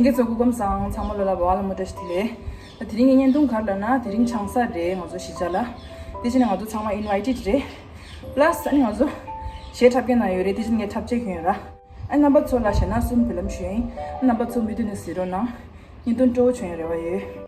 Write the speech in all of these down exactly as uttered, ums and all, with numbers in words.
དགེ་ཚོགས་སྐུ་ཁམས་བཟང་། ཚང་མ་ལོ་ལ་བ་ལ་མོ་བཀྲ་ཤིས་བདེ་ལེགས། ད་དེ་རིང་གི་བརྙན་ཐུང་ག་རེ་ལབ་ན། དེ་རིང་ཆང་ས་རེད། ང་ཚོ་གཞིས་ཆགས་ལ། དེ་བྱས་ནས་ང་ཚོ་ཚང་མ་ཨིན་ཝའི་ཊེཌ་རེད། པ་ལ་སི་ཨ་ནི་ང་ཚོ་གཞས་འཁྲབ་མཁན་ན་ཡོད་རེད། དེ་བྱས་ནས་ངས་འཁྲབ་ཆས་གྱོན་ཡོད་ར། ཨ་རྣམ་པ་ཚོ་ལ་གཞས་སྣ་གསུམ་འབུལ་ལམ་ཞུ་ཡིན། རྣམ་པ་ཚོ་མུ་མཐུད་ནས་གཟིགས་རོགས་གནང་། བརྙན་ཐུང་སྤྲོ་བོ་བྱུང་ཡོད་རེ་བ་ཡོད།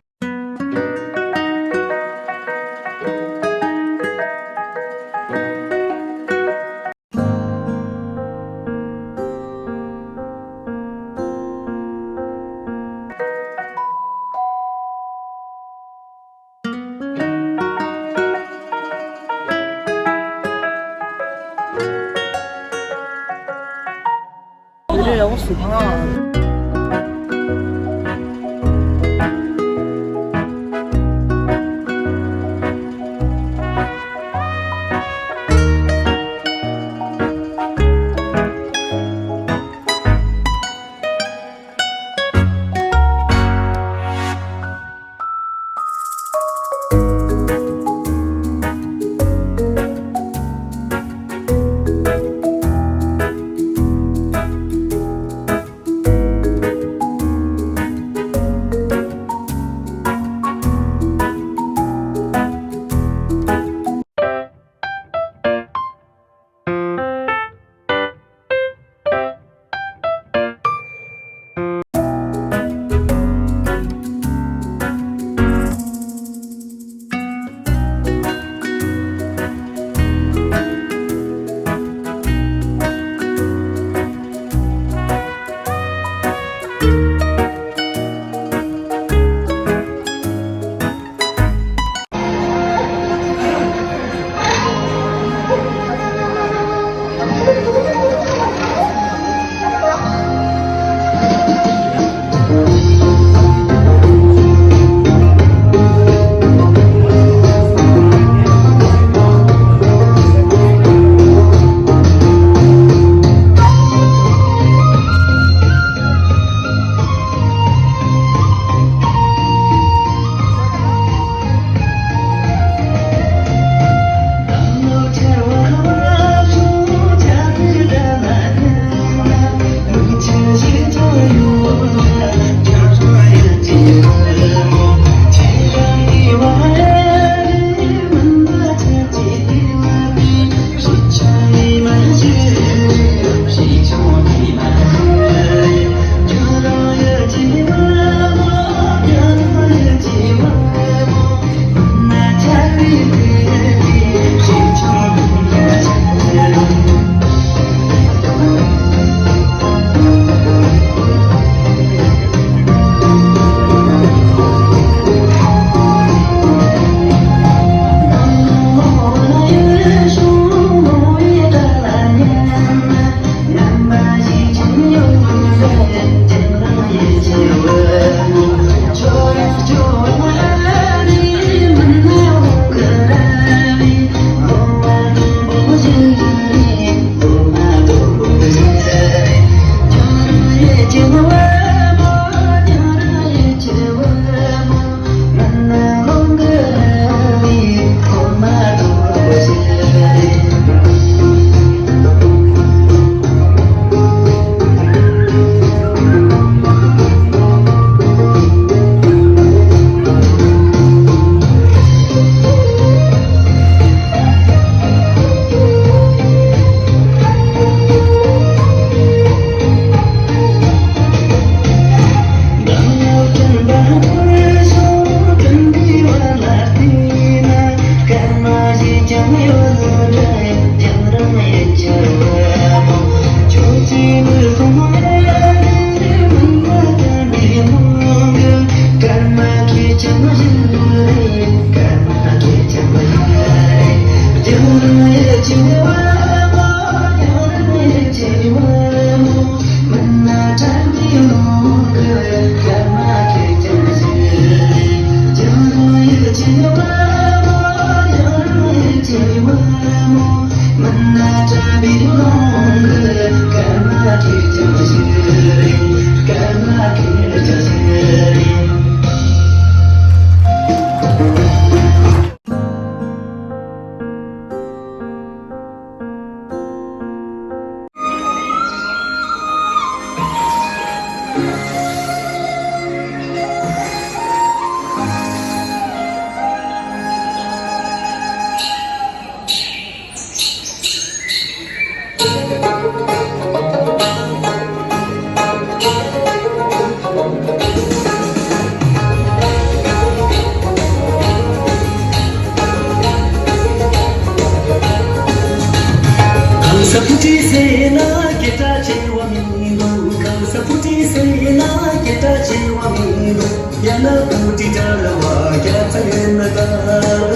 ས་ཕུ་ཏི་ཟེར་ན་སྐད་གྲགས་ཆེ་བ་མི་འདུག་ཁ་ས་ཕུ་ཏི་ཟེར་ན་སྐད་གྲགས་ཆེ་བ་མི་འདུག་ཡ་ན་པུ་ཏི་ཏྲ་ལ་བ་རྒྱ་ཚ་ཡོད་ན་དགའ་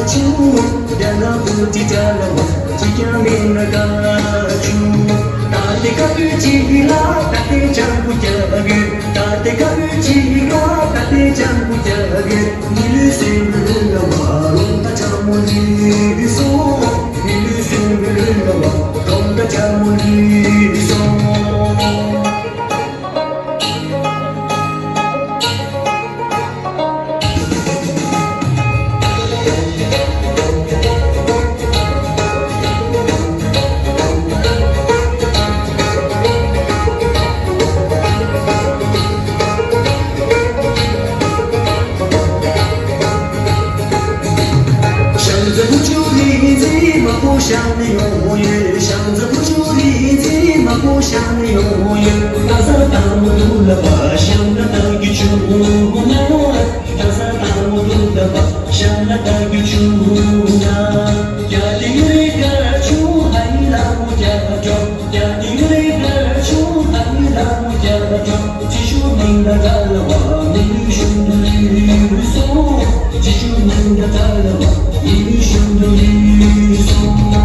བྱུང་། ཡ་ན་པུ་ཏི་ཏྲ་ལ་བ་གཅིག་ཀྱང་མེད་ན་དགའ་བྱུང་། ད་ལྟའི་ཀ་བོད་ཅིག་ལ་ད་ལྟའི་ལྗང་བུ་རྒྱབ་ཡོད། ད་ལྟའི་ཀ་བོད་ཅིག་ལ་ད་ལྟའི་ལྗང་བུ་རྒྱབ་ཡོད། མི་ལུས་སེམས་ལུས་ལ་བ་རུང་ད་ལྕགས་མོ་ལུས་སོང་། མི་ལུས་སེམས་ལུས་ལ་བ་རུང་ད་ལྕགས་མོ་ལུས་སོང་། ཤང་རྩ་བུ་ཆུ་རིག་འཛིན་མ་པོ་ཤང་ནས་ཡོང་ཡོད། ཤང་རྩ་བུ་ཆུ་རིག་འཛིན་མ་པོ་ཤང་ནས་ཡོང་ཡོད། ད་ས་དང་མོ་དུ་ལ་བ་ཤང་ན་ད་གི་ཆུ་མོ་ན། ད་ས་དང་མོ་དུ་ལ་བ་ཤང་ན་ད་གི་ཆུ་མོ་ན། རྒྱ་ལི་རི་ག་ཆུ་ཧ་ཡི་ལ་མོ་རྒྱ་གྲོགས། རྒྱ་ལི་རི་ག་ཆུ་ཧ་ཡི་ལ་མོ་རྒྱ་གྲོགས། ཅི་ཞུ་མིང་ད་ག་ལ་བ་མི་ལུས་ཤུན་དུ་ལུས་སོང་། ཅི་ཞུ་མིང་ད་ག་ལ་བ་མི་ལུས་ཤུན་དུ་ལུས་སོང་།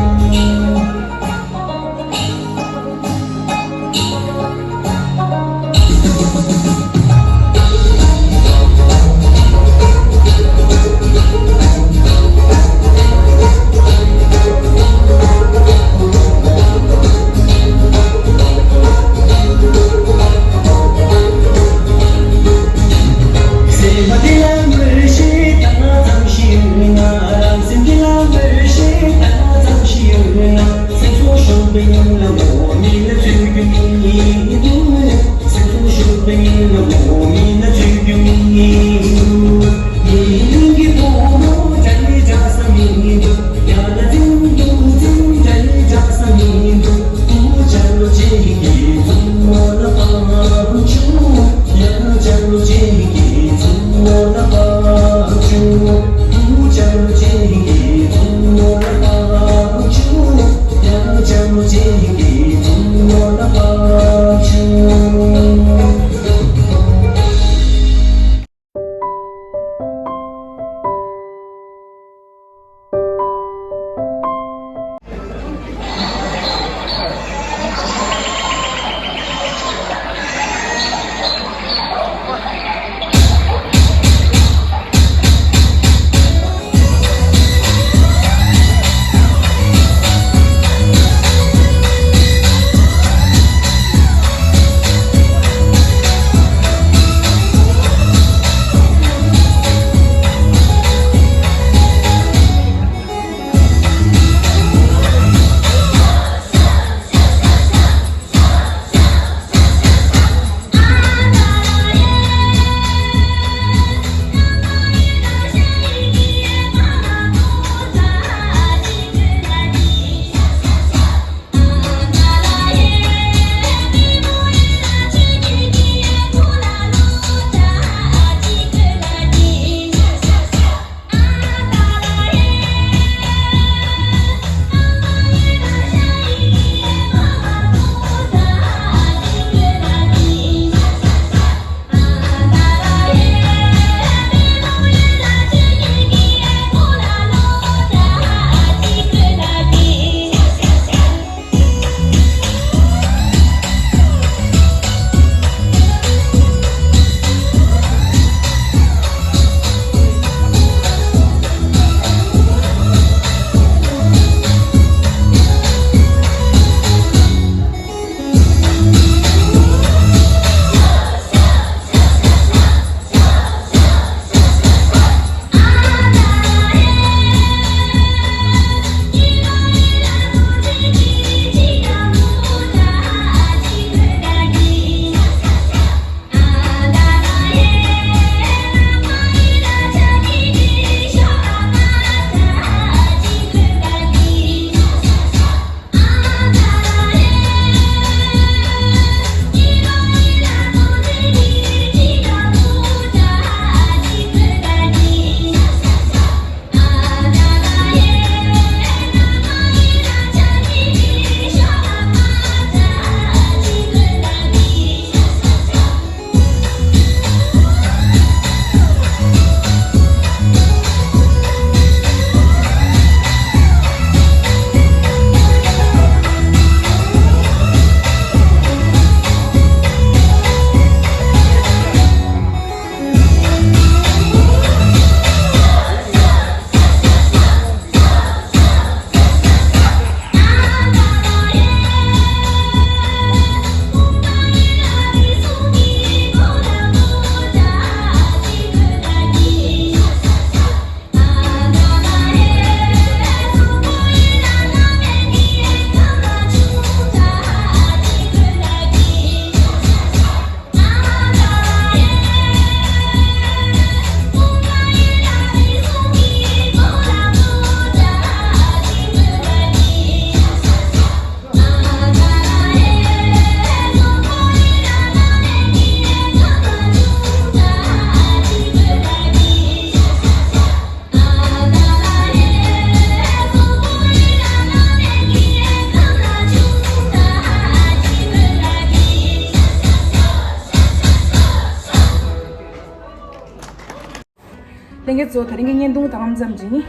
ལྷན་རྒྱས་ཚོ་དེ་རིང་གི་བརྙན་ཐུང་ད་ལྟ་ཙམ་ཞིག་ཡིན།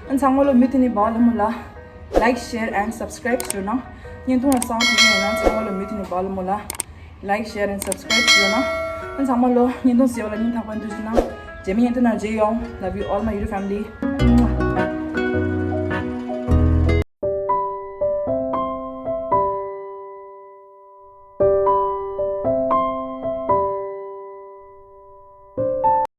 ཨ་ཚང་མ་ལོ་མུ་མཐུད་ནས་བ་ལ་མོ་ལ་like, share and subscribe ཞུ་ན། བརྙན་ཐུང་ལ་གསང་བ་ཕུལ་གྱི་ཡོད་ན་ཚང་མ་ལོ་མུ་མཐུད་ནས་བ་ལ་མོ་ལ་like, share and subscribe ཞུ་ན། ཨ་ཚང་མ་ལོ་བརྙན་ཐུང་གཟིགས་པ་ལ་སྙིང་ཐག་པ་ནས་ཐུགས་རྗེ་གནང་། རྗེས་མའི་བརྙན་ཐུང་ནང་མཇལ་ཡོང་། Love you all my YouTube family.